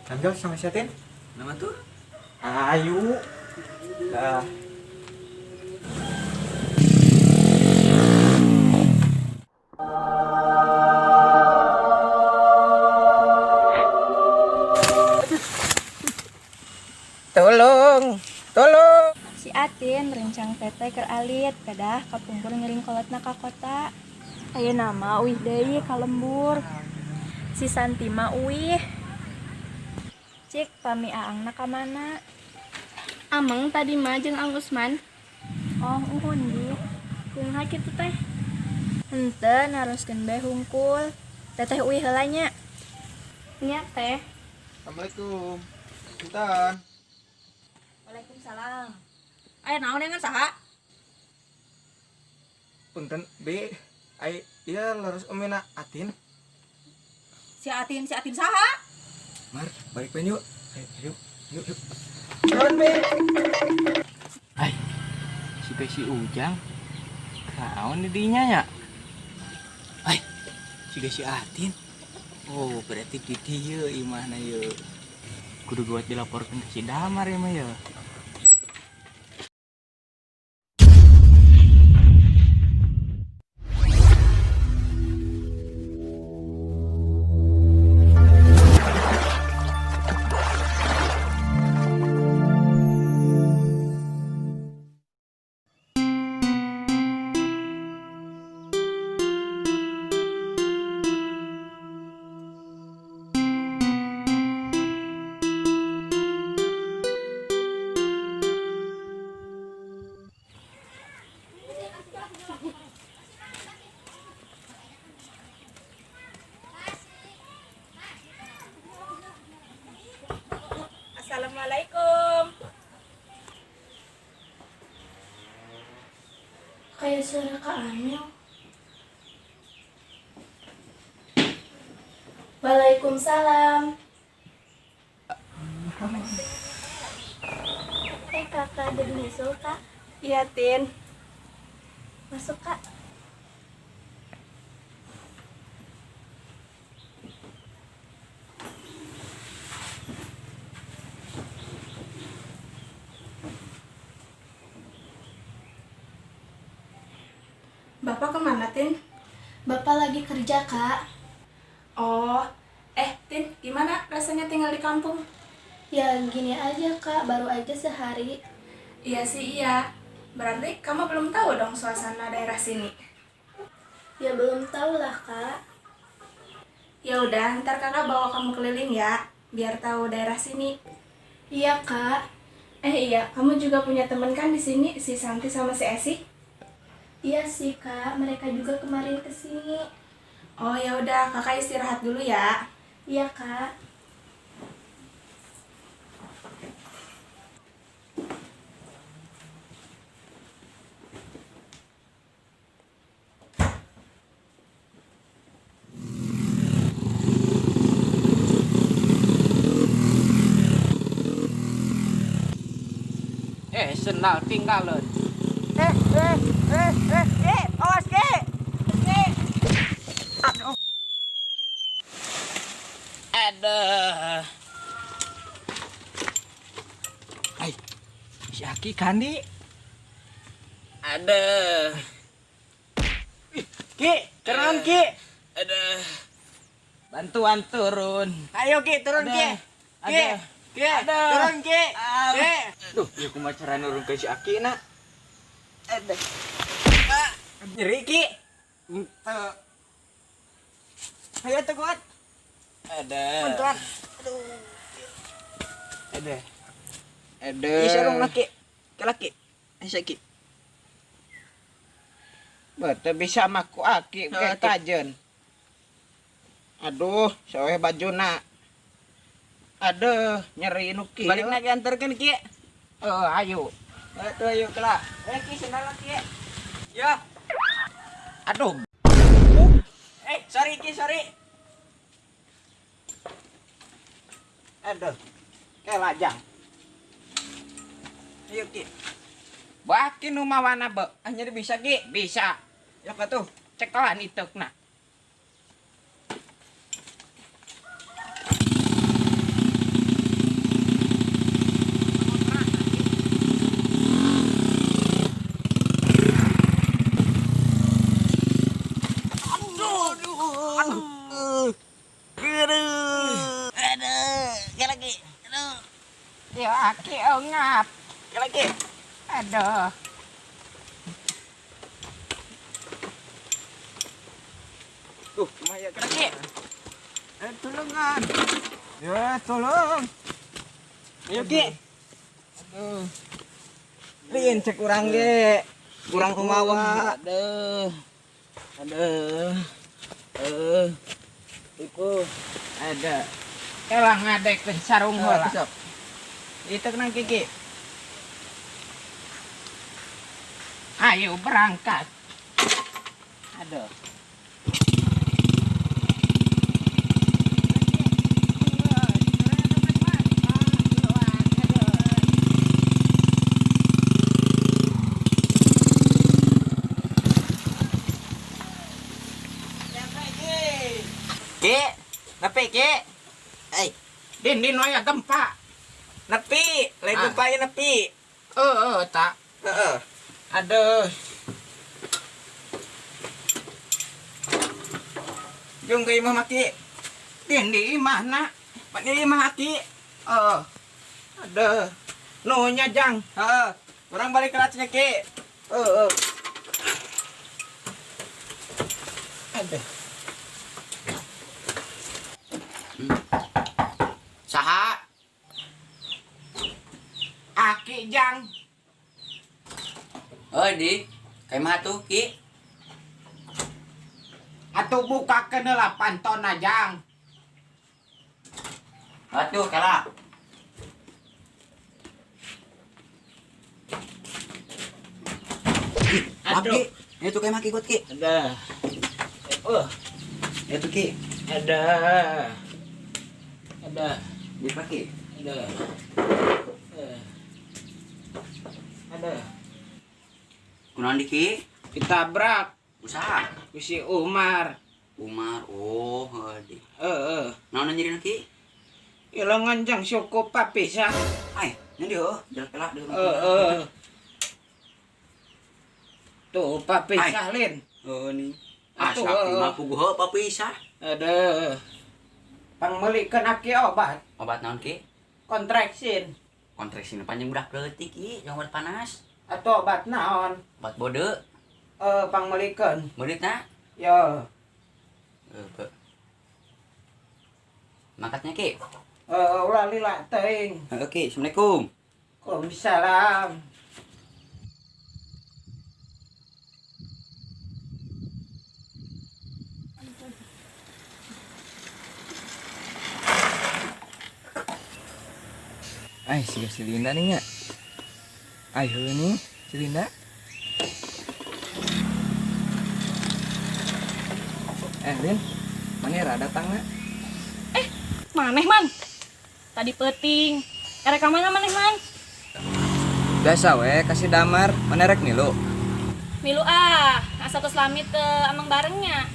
Lanjut sama si Atin. Nama tuh? Ayo. Dah. Tolong, tolong. Si Atin rencang teteh keur alit pedah kapungkur ngiring kolotna ka kota. Ayeuna mah uih deui ka lembur. Si Santi mah uih. Cik pami aangna ka mana? Ameng tadi mah jeung Ang Usman. Oh, uhun di. Kumaha kitu teh? Henteu naroskeun bae hungkul. Teteh uih heula nya. Nya teh. Assalamualaikum. Punten. Waalaikumsalam. Aya naon dengan saha? Punten B. Ai ieu leres umina Atin. Si Atin, si Atin saha? Mar, balik pen yuk. Ayo, yuk, yuk, yuk. Turun, B. Hai. Si si Ujang. Kaon di dinya nya? Hai. Si si Atin. Oh, berarti di dieu imahna yeuh. Kudu buat dilaporkan ke si Damar ya mah ya. Assalamualaikum. Kayak suara Kak Amel. Waalaikumsalam. Eh kakak ada nyusul kak? Iya, Tin. Masuk kak. Bapak kemana, Tin? Bapak lagi kerja kak. Oh, Tin, gimana rasanya tinggal di kampung? Ya gini aja kak, baru aja sehari. Iya sih, iya. Berarti kamu belum tahu dong suasana daerah sini. Ya belum tahu lah kak. Ya udah, ntar kakak bawa kamu keliling ya, biar tahu daerah sini. Iya kak. Eh iya, kamu juga punya temen kan di sini, si Santi sama si Esi? Iya sih kak, mereka juga kemarin kesini. Oh ya udah, kakak istirahat dulu ya. Iya kak. Eh, sendal tinggalin. Awas ke! Aduh. Hai. Si Aki kandi. Aduh. Ki, turun Ki. Aduh. Bantuan turun. Ayo Ki, turun Ki. Ki. Aduh. Ki, Aduh. turun Ki. Au. Ki. Duh, ieu kumaha cara nurunkeun si Aki na? Aduh. Nyeri Ki. Henteu. Ayo tuh kuat. Aduh. Bantuan. Aduh. Aduh. Aduh. Ih, sarung laki. Ki laki. Ayo Ki. Betul bisa maku aki Oh, kayak aki. tajen. Aduh, soe bajuna. Aduh, nyeri nu kieu. Balik lagi antarkeun Ki. Oh, ayo. Tuh ayo kela. Eh Ki sendal Ki. Ya. Aduh, Eh, sorry Ki, sorry. aduh. Kayak lajang. Ayo Ki. Baki nu mawana be. Ah nyeri bisa Ki. Bisa. Ya ka tuh. Cekelan iteukna. Ya aki ngap. Lagi. Aduh. Tuh, lumayan lagi. Tulungan. Ya, tolong. Ayo Ki. Aduh. Lin cek urang ge. Kurang kumawa. Aduh. Aduh. Iku ada. Elah ngadekeun sarung heula. Sok. Itu kenang Kiki. Ayo berangkat. Aduh. Ki, nepi Ki. Eh, Din din waya gempa. nepi, lain Ah. gempa ya nepi. Tak. Heeh. Aduh. Jung ke imah maki. Din di imah na. Pak di imah aki. Eh. Aduh. Nu nya jang. Heeh. Urang balik ke lacnya Ki. Eh. Aduh. Saha? Aki jang. Oh, di. Kayak mah tuh Ki. Atuh bukakeun heula pantona jang. Atuh kala. Aduh. Ki. Itu kayak maki kuat Ki. Aduh. Itu Ki. Aduh. Aduh. Di Ki. Aduh. Aduh. Kunaon di Ki? Ditabrak Usaha. ku si Umar. Umar, oh, heuh di. Heeh. Naon nyerina Ki? Ilengan jang syukur papisah. Ai, nya di heuh, jalan kela di Heeh. Tuh papisah lin. Heuh nih. Atuh, Asa heuh. mah puguh heuh papisah. Aduh. Pangmeulikeun aki obat Obat naon Ki? kontraksin Kontreksi panjang budak leutik Ki, jangan obat panas. atau obat naon? Obat bode, Pangmeulikeun. meureutna. Yo. Heuh. Mangkatnya Ki. Ulah lila teuing. Heuh Ki, Assalamualaikum. Waalaikumsalam. Ay, si si Linda nih nya. Ay, heuh nih, si Linda. Lin, mana datang na? Maneh man. Tadi peuting. Erek ka mana maneh man? Biasa we, kasih damar, mana rek milu? Milu ah, asa tos lami teu amang barengnya.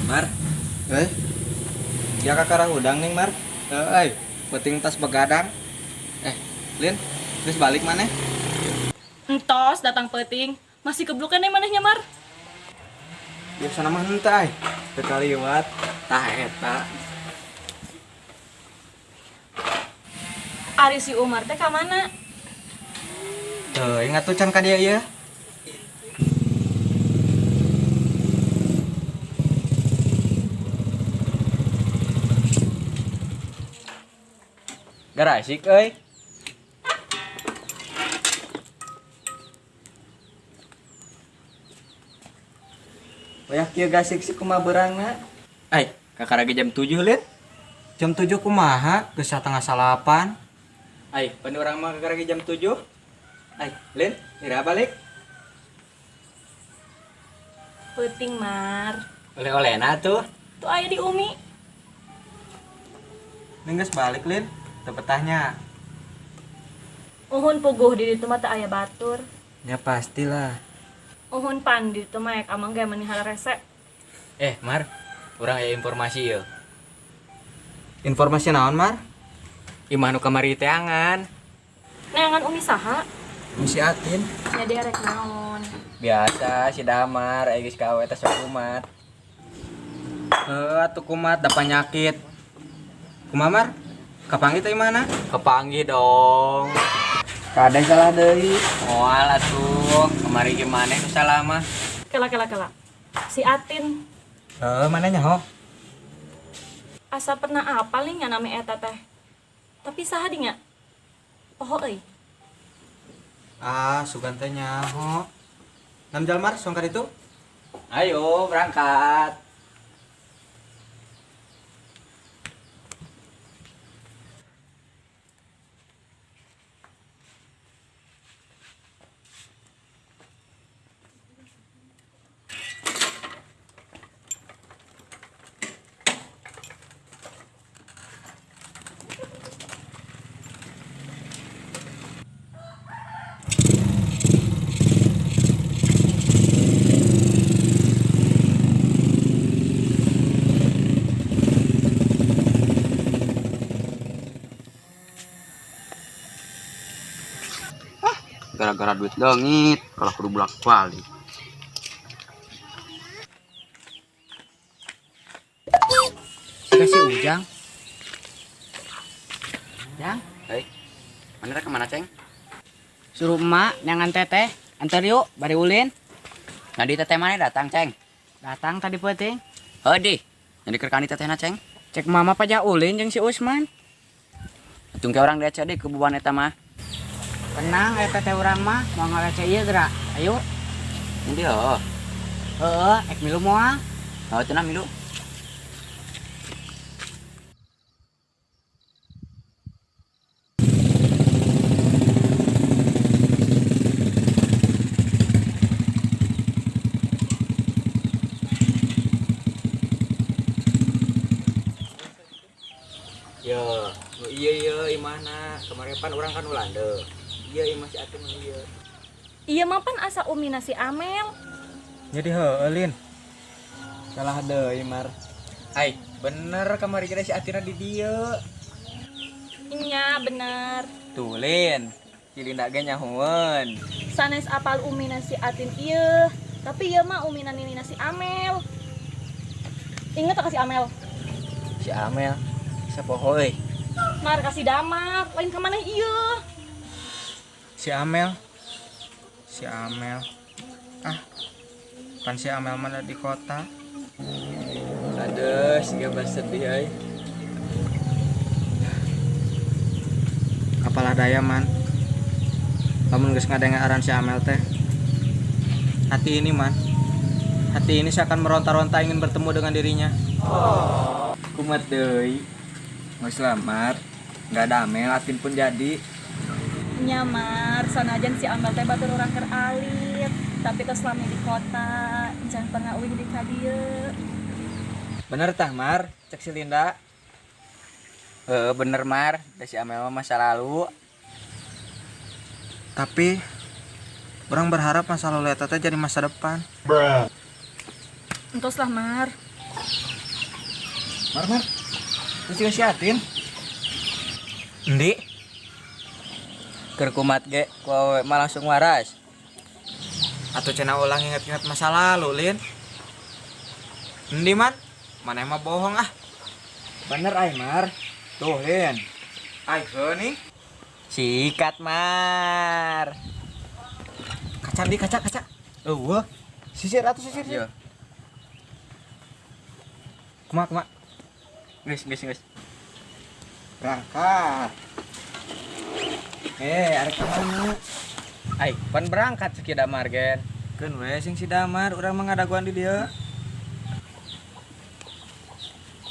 Mar. Eh? Ya kakara hudang nih, Mar. Euy, penting tas begadang. Lin, terus balik mana? Entos datang peuting. Masih keblukan nih manehnya Mar. Biasa nama henteu ai. Teu kaliwat. Tah eta. Ari si Umar teh ka mana? Teu ingat tuh can ka dia ieu. Garasik euy. Wayah kieu gasik sih kumaha beurangna. Ai, kakara ge jam 7, Lin. Jam 7 kumaha, geus 7:30. Ai, pan urang mah kakara ge jam 7. Ai, Lin, ira balik. Peuting, Mar. Oleh-olehna tuh. Tuh aya di Umi. Neng geus balik, Lin. Teu betahnya. Uhun puguh di ditu mah teu aya batur. Ya pastilah. Uhun pan di ditu mah ek amang ge meni hararese. Eh, Mar, urang aya informasi ieu. Informasi naon, Mar? Imah nu kamari teangan. Neangan Umi saha? Misi Atin. Nya dia rek naon. Biasa si Damar aya geus kawe teh sok kumat. Heuh, atuh kumat da panyakit. Kumaha, Mar? Kapanggih teh imahna? Kepanggih dong. Kade salah deui. Moal atuh, kamari ge maneh nu salah mah. Kela kela kela. Si Atin Heuh, mana nyaho? Asa pernah apal nih nya nami eta teh. Tapi saha di nya? Poho euy. Ah, sugan teh nyaho. Nam jalmar songkar itu? Ayo berangkat. Gara-gara duit leungit, kalau kudu bolak-balik. Kasih Ujang. Jang, Hei, mana rek kemana, Ceng? Suruh emak nyangan teteh, antar yuk, bari ulin. Nah, di teteh mana datang, Ceng? Datang tadi peuting. Heuh, di. Jadi keur kani tetehna, Ceng. Cek mama pajak ulin jeung si Usman. Atuh ke orang DC deh kebuan eta mah. Tenang, eta teteh urang mah mau ngalece ieu gerak. Ayo. Ini heuh. Heeh, ek milu moal. Heuh, cenah milu. Yo, nu iya iya imahna. Kemarin pan urang kan ulande. Iya imah si Atin mah iya. Iya mah pan asa Umi nasi Amel. Jadi heuh, Lin. Salah deui, Mar. Ai, bener kamari kita si Atina di dieu. Nya bener. Tuh, Lin. Si Linda ge nyahoeun. Sanes apal Umi nasi Atin ieu. Tapi ieu mah Umi nani nasi Amel. Ingat tak si Amel? Si Amel. Sapoho euy. Mar kasih Damar, lain ka maneh ieu. Si Amel. Si Amel. Ah. Pan si Amel mana di kota. Aduh, siga sedih euy. Apalah daya, Man. Lamun geus ngadenge aran si Amel teh. Hati ini, Man. Hati ini seakan meronta-ronta ingin bertemu dengan dirinya. Kumat deui. Geus lamar, nggak ada Amel, Atin pun jadi. Nya Mar, sanajan si Amel teh batur urang keur alit, tapi tos lami di kota, jangan pernah uih di kadieu. Bener tah, Mar? Cek si Linda. Heeh, bener Mar, da si Amel mah masa lalu. Tapi orang berharap masa lalu eta teh jadi masa depan. Entos lah, Mar. Mar, Mar. Terus juga si Atin. Endi? Keur kumat ge, ku awewe mah langsung waras. Atuh cenah ulang inget-inget masa lalu, Lin. Endi, Man? Maneh mah bohong ah. Bener ai, Mar. Tuh, Lin. Ai heuh nih. Sikat, Mar. Kaca di kaca kaca. Eueuh. Sisir atuh sisir. Iya. Kumaha kumaha? Geus, geus, geus. Berangkat. Eh, arek ka mana? Ai, pan berangkat cek Damar gen. Keun we sing si Damar, urang mah ngadaguan di dieu.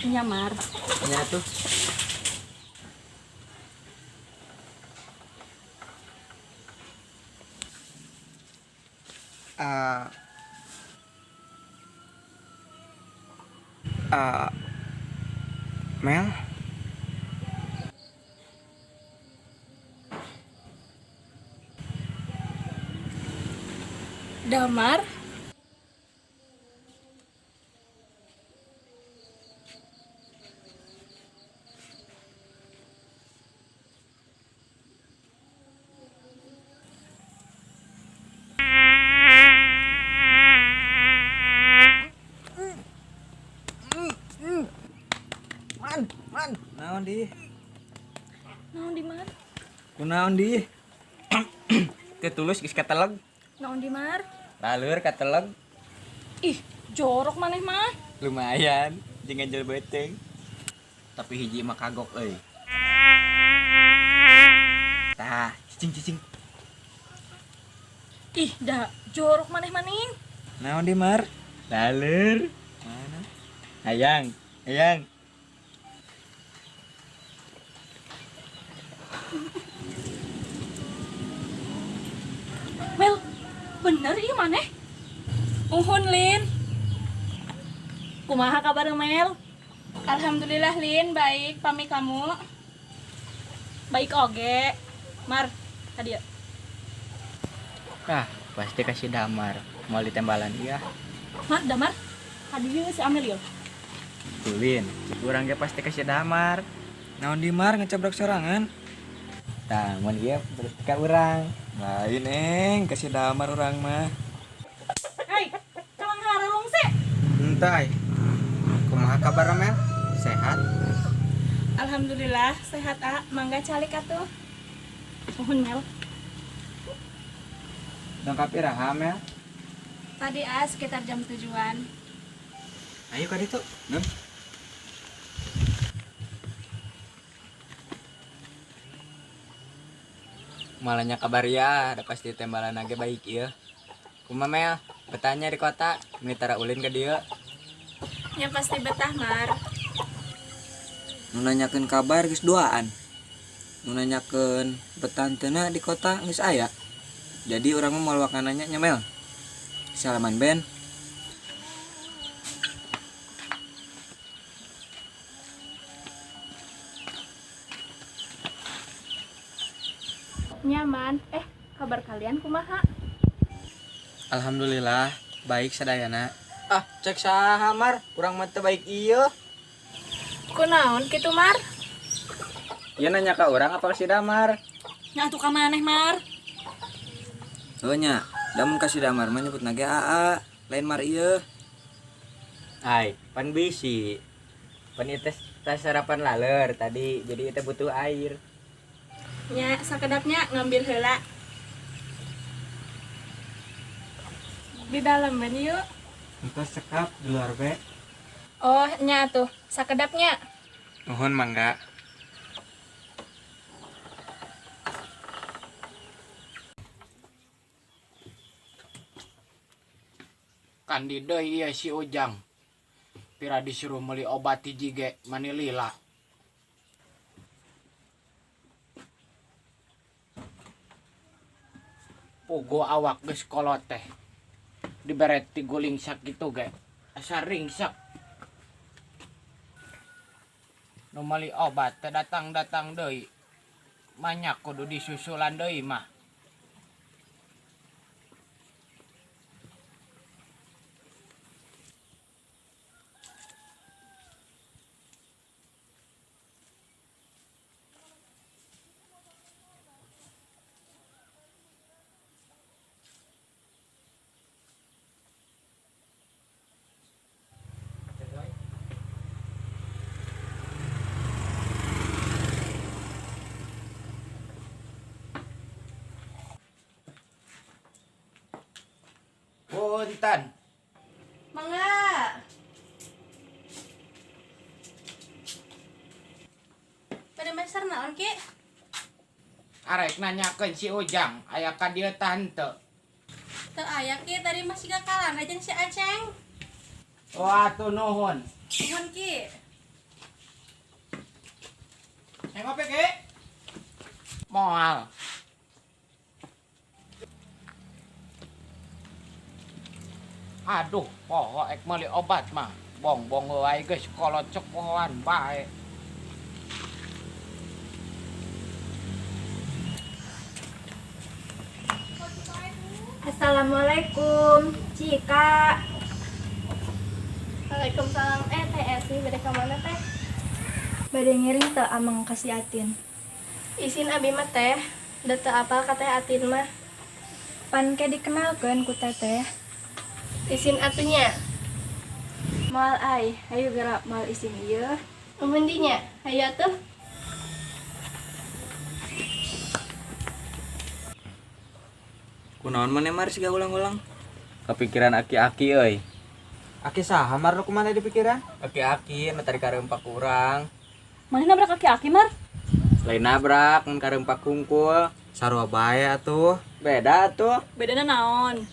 Nya Mar. Nya tuh. Ah. Ah. Mel. Damar? Man, man. Naon di? Naon di Mar? Kunaon di? Teu tulus geus kateleg. Naon di Mar? Lalur kateleg. Ih, jorok maneh mah. Lumayan, jeung ngejel beuteung. Tapi hiji mah kagok euy. Tah, cicing-cicing. Ih, dah jorok maneh maning. Naon di Mar? Lalur. Mana? Hayang, hayang. Mel, bener ieu maneh? Uhun, Lin. Kumaha kabar Mel? Alhamdulillah Lin, baik. Pami kamu? Baik oge. Mar, tadi ya. Ah, pasti kasih Damar. Mau ditembalan iya. Mar, Damar. Tadi si Amel ya. Tulin, urang ge pasti kasih Damar. Naon di Mar ngecabrok sorangan? Tah, mun ieu berarti ka urang. Lain eng, kasih Damar urang mah. Hei, kalang hararong sih. Entah. Kumaha kabar Mel? Sehat? Alhamdulillah, sehat ah. Mangga calik atuh. Uhun Mel. Dongkap iraha Mel? Tadi ah sekitar jam 7-an. Ayo ka ditu. Nem. Malahnya kabar ya, ada pasti tembalan ge baik ieu. Kumaha Mel? Betanya di kota, mitara ulin ke dieu. Ya pasti betah, Mar. Nu nanyakeun kabar geus duaan. Nu nanyakeun betanteuna di kota geus aya. Jadi urang mah moal wakana nanya nya Mel. Salaman Ben. Nyaman. Kabar kalian kumaha? Alhamdulillah, baik sadayana. Ah, cek saha Mar, urang mah teu baik ieu. Kunaon kitu, Mar? Ieu nanya ka urang apa si Damar? Nya atuh ka maneh, Mar. Heuh nya, da mun ka si Damar mah nyebutna ge AA, lain Mar ieu. Ai, pan bisi. Pan ieu teh tas sarapan laleur tadi, jadi ieu teh butuh air. Nya, sakedapnya ngambil heula. Di dalam ben yuk. Entos cekap di luar be. Oh, nya tuh, sakedapnya. Nuhun mangga. Kan di deui ieu si Ujang. Pira disuruh meuli obat hiji ge mani lila. Pugo awak geus kolot teh. Diberet tiguling sakitu ge. Asa ringsek. Nu meuli obat teh datang-datang deui. Banyak kudu disusulan deui mah. Punten. Mangga. Pada meser naon ki? Arek nanyakeun si Ujang, aya ka dieu tah henteu? Teu aya ki, tadi masih kakalan jeung si Aceng. Oh atuh nuhun. Nuhun ki. Yang ngopi ki? Moal. Aduh, poho ek meuli obat mah. Bongbong wae geus kolot cek pohoan bae. Assalamualaikum, Cika. Waalaikumsalam. Teh Esi, bade ka mana teh? Bade ngiring teu ameng ka si Atin. Isin abi mah teh, da teu apal ka Teh Atin mah. Pan ke dikenalkeun ku teteh. Isin atuh nya. Moal ai, hayu geura moal isin ieu. Mun dinya, hayu atuh. Kunaon maneh Mar siga ulang-ulang? Kepikiran aki-aki euy. Aki saha Mar nu kumaha di pikiran? Aki-aki nu tadi karempak urang. Mana nabrak aki-aki, Mar? Lain nabrak ngan karempak kungkul. Sarua bae atuh. Beda tuh. Bedana naon?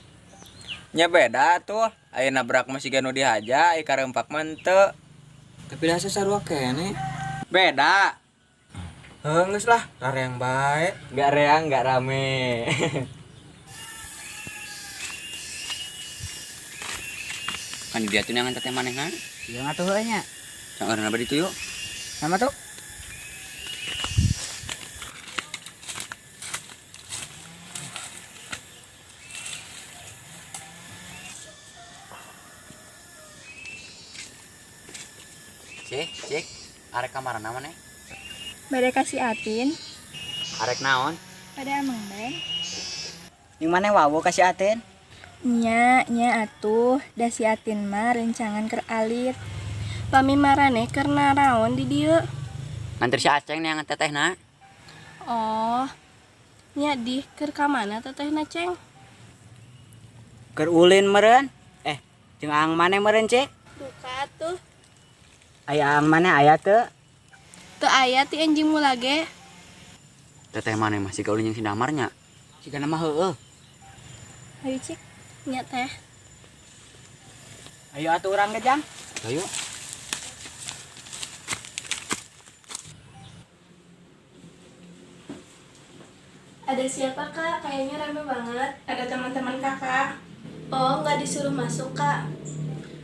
Nya beda tuh. Aya nabrak mah siga nu dihaja, aya karempak mah henteu. Tapi rasa sarua keneh. Beda. Heuh geus lah, rareang bae. Nggak reang, nggak rame. Kan dia tuh yang teteh maneh kan? Ieu ngatuh heuh nya. Jangan apa itu yuk. Sama tuh. Cik, cik, arek kamarana maneh? Bade ka si Atin. Arek naon? Bade ameng Ben. Yang mana wawo ka si Atin? Nya, nya atuh, da si Atin mah rencangan keur alit. Pami maraneh keur naraon di dieu? Nganter si Aceng neangan tetehna. Oh. Nya dih keur ka mana tetehna, Ceng? Keur ulin meureun. Jeung aang maneh meureun, Cik? Duka atuh. Aya aang maneh aya teu? Teu aya ti enjing mula ge. Teteh maneh mah siga ulin jeung si Damar nya. Sigana mah heueuh. Hayu Cik. Nya teh. Ayo atuh urang ge, Jang. Ayo. Ada siapa kak? Kayaknya rame banget. Ada teman-teman kakak. Oh, nggak disuruh masuk kak.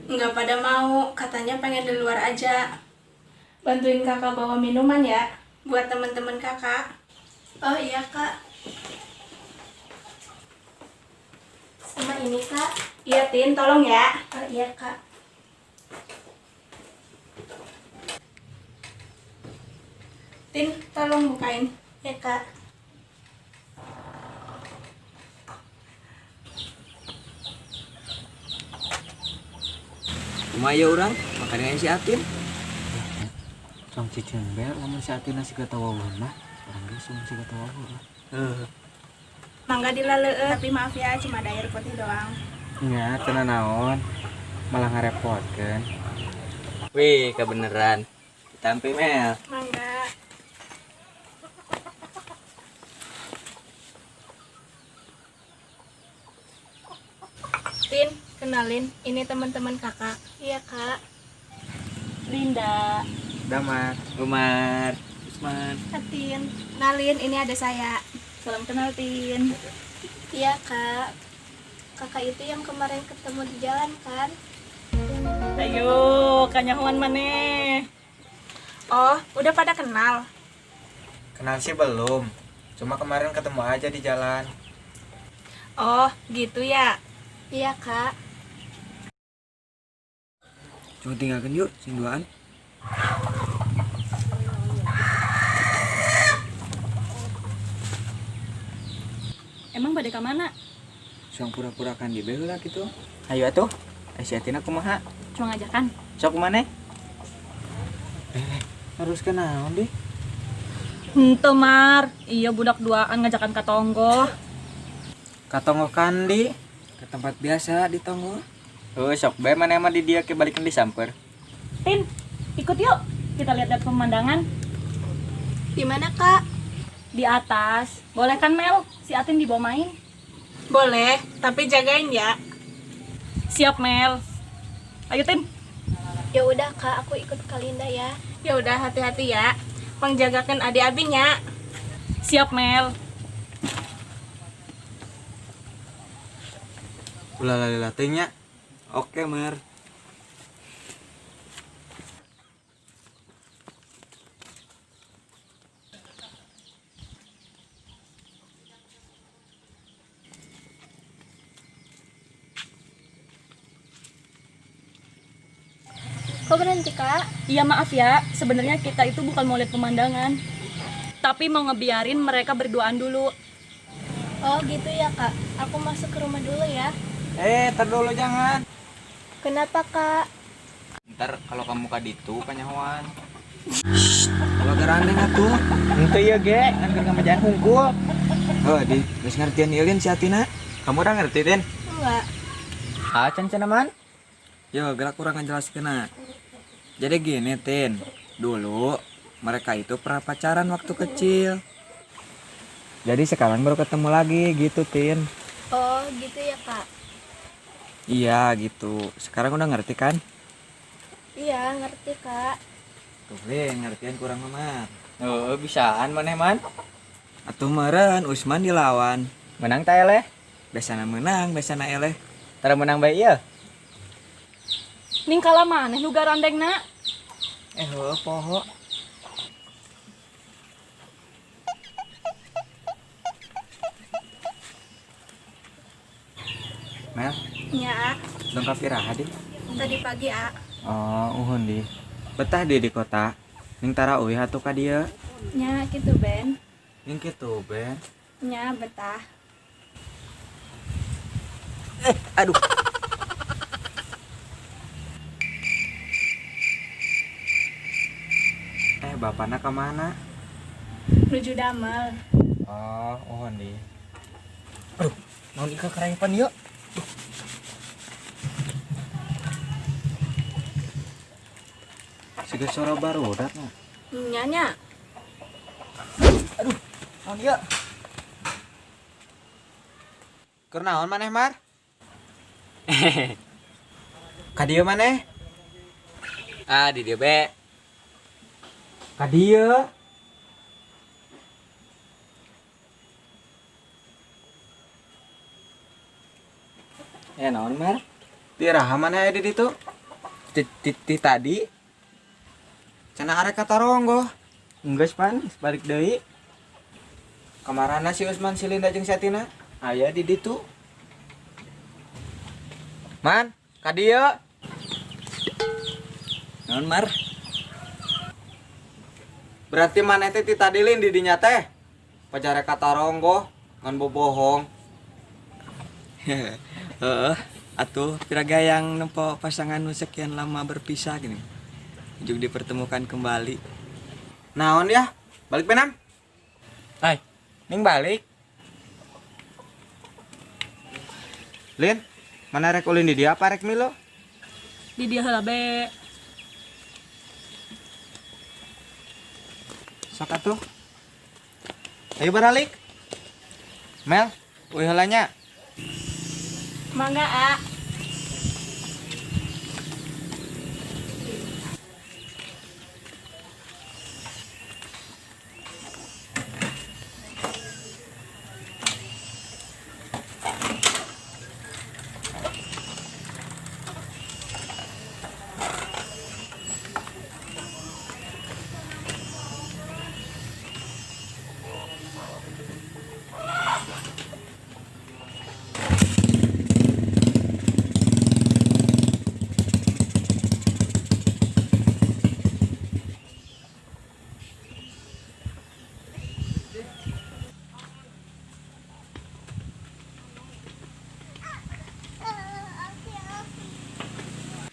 Nggak pada mau, katanya pengen di luar aja. Bantuin kakak bawa minuman ya, buat teman-teman kakak. Oh iya kak. Sama ini kak. Iya Tin, tolong ya. Oh iya kak. Tin, tolong bukain. Ya kak. Kumaha ieu urang? Makan dengan si Atin. Tong cicing be lamun si Atin siga tawawuhun mah. Urang ge sung siga tawawuh lah. Heuh. Mangga dilaleueut, tapi maaf ya, cuma ada air putih doang. Nya teu naon. Malah ngarepotkeun. Wih, kebeneran. Ditampi Mel. Mangga. Tin, kenalin, ini teman-teman kakak. Iya kak. Linda. Damar. Umar, Usman. Atin, kenalin, ini ada saya. Salam kenal, Tin. Iya kak. Kakak itu yang kemarin ketemu di jalan kan? Ayo, kanyahoan maneh. Oh, udah pada kenal. Kenal sih belum. Cuma kemarin ketemu aja di jalan. Oh, gitu ya. Iya kak. Cuma tinggalkan yuk, sing duaan. Emang bade ka mana? Suang pura-pura kan di lah gitu. Ayo atuh. Si Atina kumaha? Cuma ngajakan. Sok maneh? Harus kenaon deh. Henteu, Mar. Iya budak duaan ngajakan ka tonggoh. Ka tonggoh kandi. Ke tempat biasa di tonggoh. Heuh, sok bae maneh mah di dieu ke balikan disamper. Tin, ikut yuk. Kita lihat-lihat pemandangan Di mana kak? di atas. Boleh kan, Mel? Si Atin dibawa main. Boleh, tapi jagain ya. Siap, Mel. Ayo, Tin. Ya udah kak, aku ikut Kak Linda ya. Ya udah, hati-hati ya. Pangjagakeun adik abinya. Siap, Mel. Ulah lali latihnya. Oke, Mar. Kok berhenti, Kak? Iya maaf ya, sebenarnya kita itu bukan mau lihat pemandangan, tapi mau ngebiarin mereka berduaan dulu. Oh, gitu ya, Kak. Aku masuk ke rumah dulu ya. Tar dulu jangan. Kenapa, Kak? Ntar kalau kamu kaditu kanyahoan. Kalau garandeng atuh. Henteu ieu ge, ngan keur ngamejaan hungkul. Oh, di geus ngertian Ilin si Atina. Kamu udah ngerti, Tin? Enggak. Ah, can cenah man. Yo, gerak kurang ngajelaskeunna. Jadi gini, Tin. Dulu mereka itu pernah pacaran waktu kecil. Jadi sekarang baru ketemu lagi gitu, Tin. Oh, gitu ya, Kak. Iya, gitu. Sekarang udah ngerti kan? Iya, ngerti, Kak. Tuh, Lin, ngertian kurang mah. Oh, bisaan maneh, Man. Atuh meureun Usman dilawan. Menang ta eleh? Besana menang, besana eleh. Tara menang bae ieu. Ning kalah maneh nu garandengna. Heueuh poho. Mel, Nya, A. lengkap iraha di? Tadi pagi, A. Oh, uhun di. Betah di kota. Ning tara uih atuh ka dieu. Nya, kitu Ben. Ning kitu, Ben. Nya, betah. Aduh. Bapakna ka mana? Nuju damel. Oh, uhun di. Aduh, naon ieu karayepan ieu? Siga suara barudak nya. Nya, nya. Aduh, naon ieu? Keur naon maneh, Mar? Ka dieu maneh? Ah, di dieu be. Ka dieu. Naon, Mar? Ti iraha maneh aya di ditu? Ti tadi. Cenah arek ka Taronggoh. Enggeus pan, balik deui. Kamarana si Usman si Linda jeung si Atina? Aya di ditu. Man, ka dieu. Naon, Mar? Berarti maneh teh ti tadi lin di dinya teh. Pajare ka Taronggoh ngan bobohong. Heeh, atuh piraga yang nempo pasangan nu sekian lama berpisah gini. Ujug dipertemukan kembali. Naon ya? Balik benam. Hai, ning balik. Lin, mana rek ulin di dia apa rek milo? Di dia heula be. Sok atuh. Ayo baralik. Mel, uih heula nya. Mangga, A.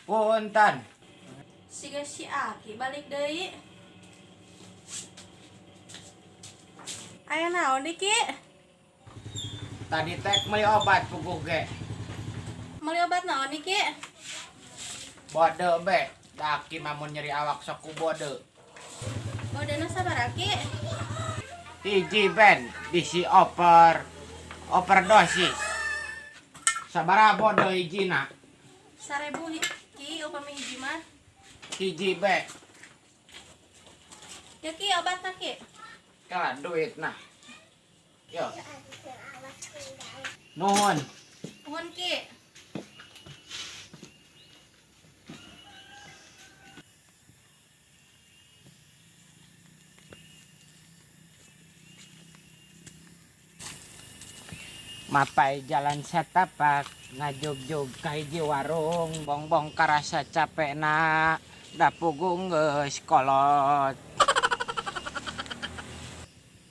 Punten. Siga si Aki balik deui. Aya naon deui, Ki? Tadi teh meuli obat puguh ge. Meuli obat naon deui, Ki? Bode be, da Aki mah mun nyeri awak sok ku bode. Bodena sabaraha, Ki? Hiji ben bisi overdosis. Sabaraha bode hijina? 1000 Ki, upami hiji mah. Hiji be. Ya Ki, obatna Ki. Kalah duit nah. Yo. Nuhun. Nuhun Ki. Mapai jalan satapak ngajugjug ka hiji warung bongbong karasa capekna da pugung geus kolot.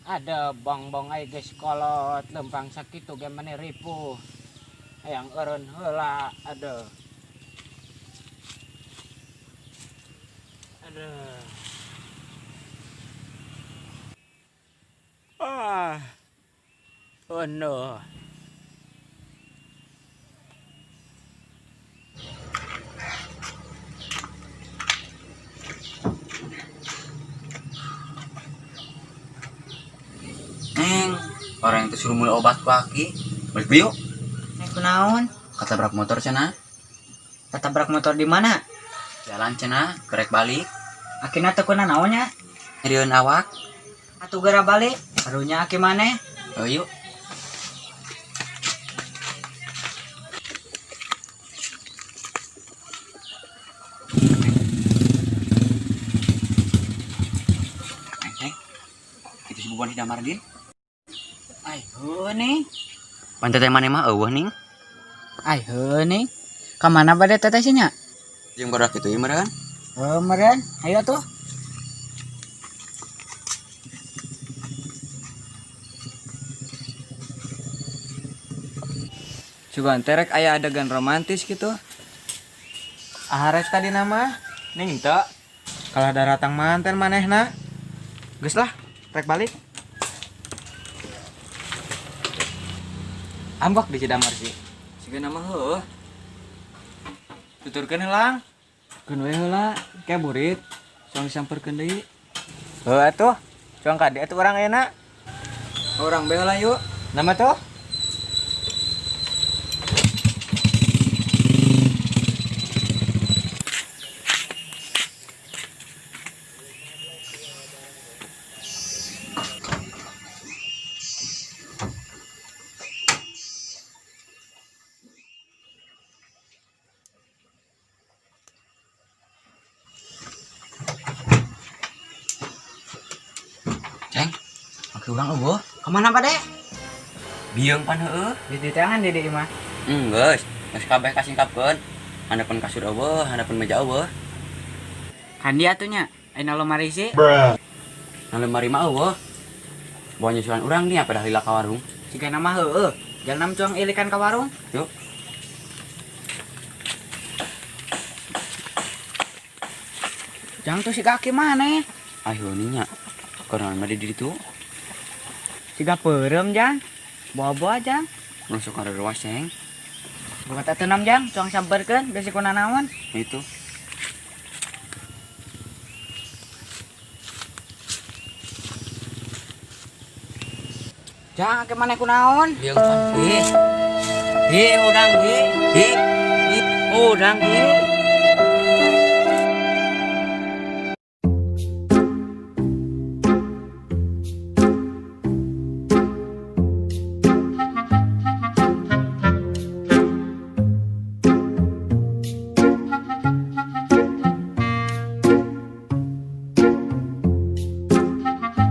Ada bongbong ai geus kolot lempang sakitu ge meni ripuh. Hayang eureun heula aduh. Aduh. Ah. Oh no. Neng, orang yang disuruh mulai obat ku aki. Balik yuk. Kunaon? Ketabrak motor cenah. Ketabrak motor di mana? Jalan cenah, kerek balik. Akina teu kuna naon nya? Nyerieun awak. Atuh geura balik. Karunya aki maneh. Oh, yuk. Neng, itu si Bubon si Damardin. Ai heuh ning. Pan teteh maneh mah eueuh ning. Ai heuh ning. Ka mana bade teteh sih nya? Jeung barudak kitu ieu meureun. Heuh meureun, ayo tuh. Sugan terek aya adegan romantis gitu. Arek tadi nama ning teu. Kalah daratang manten manehna. Geus lah, rek balik. Ambak di Cidamar sih. Siga nama heueuh. Tuturkeun heula. Keun we heula, ke burit. Soang disamperkeun deui. Heuh atuh. Cuang ka dieu atuh urang ayeuna. Urang be heula yuk. Nama tuh? Ceng, aki urang eueuh. Ka mana bade? Bieung pan heueuh. Di tangan di imah. Geus, geus kabeh kasingkapkeun. Handapeun kasur eueuh, handapeun meja eueuh. Kan dia atuh nya, ayeuna lemari sih. Na lemari mah eueuh. Bawa nyusulan urang nih apa dah lila ka warung. Siga nama heueuh, jalan cuang ilikan ka warung. Yuk. Jang tuh si kaki maneh. Ayo nya. Kunaon mah di ditu? Siga peureum jang. Bawa-bawa jang. Masuk ka ruas ceng. Buka teh tenam jang, cuang samperkeun besi kuna naon. Itu. Jang, ke mana kunaon? Bieung pan. Ih. Ih, urang ih. Hi. Urang ih.